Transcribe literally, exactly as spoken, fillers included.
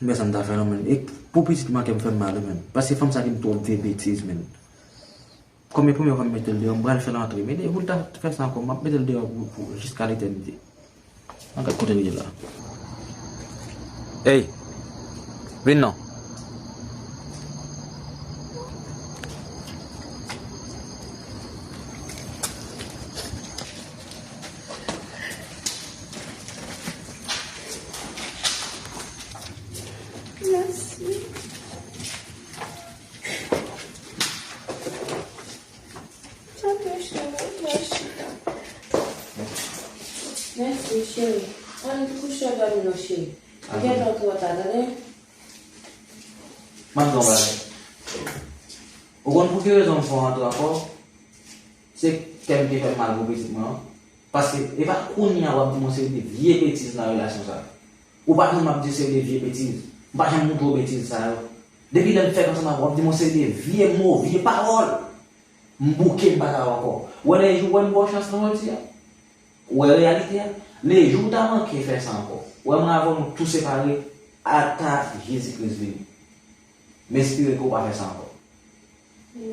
M wè sa m ta fè non, menn. E pou pitit manke m fè m mal, wi, menn. Paske fanm sa di m twòp vye betiz, menn. Kòm e premye fwa m mete l deyò, m pral fè l antre. Men depi l ta fè sa ankò, m ap mete l deyò pou, pou, jiska letènite. An gad kote l ye la. Ey! Vin non. Mèsi. Sa te cheri, mèsi. Mèsi, cheri. Ann kouche dòmi non, cheri. Ou gentan twò ta, tande? M ap di w yon bagay. Ou konn pou ki rezon m fè w antre ankò? Se kè m te fè m mal pou pitit mwen an. Paske e pa kounye a w ap di m yon seri de vye betiz nan relasyon sa a. Ou pa janm ap di seri de vye betiz. M pa janm montre w betiz sa yo. Depi lè m fèk ansanm avè w, w ap di m yon seri de vye mo, vye pawòl. M bouke, m pa ka wè ankò. Ou wè lè jou, ou wè m ba w chans lan jodi a. Ou wè reyalite a. Lè jou w ta manke fè sa ankò. Ou wè mwen avè w nou tou separe ata Jezi Kris vini. M espere ke w pa fè sa ankò.